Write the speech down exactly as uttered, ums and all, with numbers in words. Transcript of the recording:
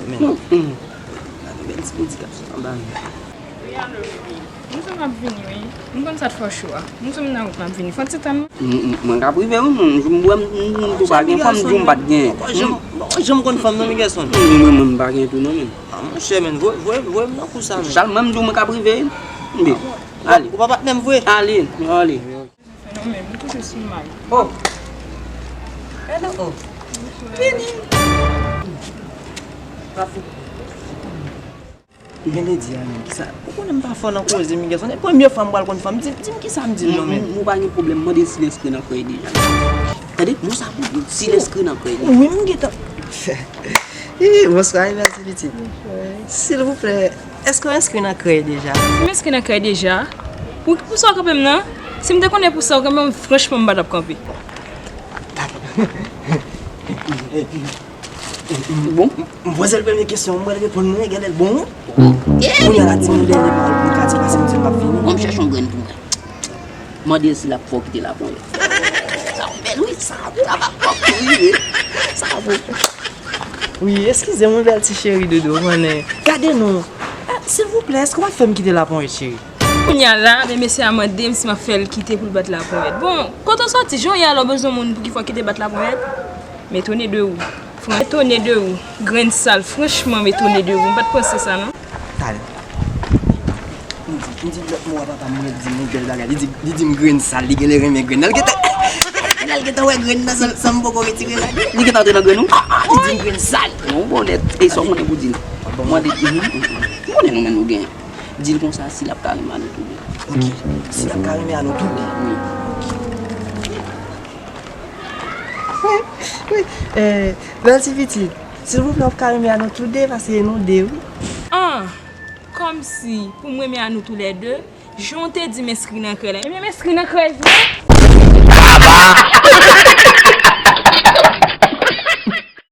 Men. Gade bèl ti boudik ap sot anba men. Wi, alo, bebe. M di w m ap vini, wi. M konn sa t fè w cho a. M di w m nan wout m ap vini. Fè yon ti tann mwen. M- m- Mwen ka prive, wi, men m wè m m- m tou pa gen fanm, m di w m pa t gen. Ou pa janm- ou pa janm konn fanm non, Miguelson. M- Mwen menm m pa gen tou non, men. Ah, monchè, men, voye voye voye m nan kou sa, men. Chal, mwen m di w mwen ka prive, wi. Ale. Ou pa patnè m vre? Ale, ale. Fè non, men, m toujou sou mal. Oh. Hello, oh. Vini. Ou genlè di a, men, kisa? Ou konnen m pa fò nan koze, Miguelson. E premye fwa m pral konn fanm. Di, di m kisa m di l non, men. M- m- Ou pa gen pwoblèm, mande si l enskri nan krèy deja. Tande, non sa pou di, si l enskri nan krèy deja. Wi, m gentan. Ih, bonswa, mèsi, pitit. Silvouplè, èske w enskri nan krèy deja? Si m enskri nan krèy deja, pou, pou sa w kanpe m nan? Si m te konnen pou sa w kanpe m, franchman, m pa t ap kanpe. Bon. M poze l premye kesyon, m pral reponn mwen, genlè l bon. Kounye a la, di m lè l pral pou kati pase m di l p ap vini. Bon, m chèche yon grenn pou mwen. Mande l si l ap fè w kite laponyèt. Sa bèl, wi, sa, sa va fè w rive. Sa bon. Wi, eskize m, wi, bèl ti cheri doudou, konnen. Gade non. Eh, silvouplè, èske w ap fè m kite laponyèt, cheri? Kounye a la, men mesye a mande m si m ap fè l kite pou l bat laponyèt. Bon, kote w sòti, jan w ye a la w bezwen moun pou ki fè w kite bat laponyèt? M etone de ou. Fran- etone de ou. Grenn sal, franchman, m etone de ou. M pa t panse sa, non. Talè. M di, m di lòt mo a papa m, mwen di m yon bèl bagay. Li di, li di m grenn sal, li genlè renmen grenn nan. L gentan, l gentan wè grenn nan san, san m poko retire la. Li gentan antre nan grenn ou? Li di m grenn sal. Non, bon nèt. E sa w konnen pou di l? Bon, mande, mhm, mhm. M konnen nou menm nou gen. Di l konsa, si l ap ka renmen a nou tou de. Ok. Si l ap ka renmen a nou tou de. Wi. Wi, wi. Eh, bèl ti pitit, silvouplè, w ap ka renmen a nou tou de, paske nou de, wi. An, kòmsi, pou m renmen a nou toulède, jan w te di m enskri nan krèy la. Ebyen, m enskri nan krèy vre.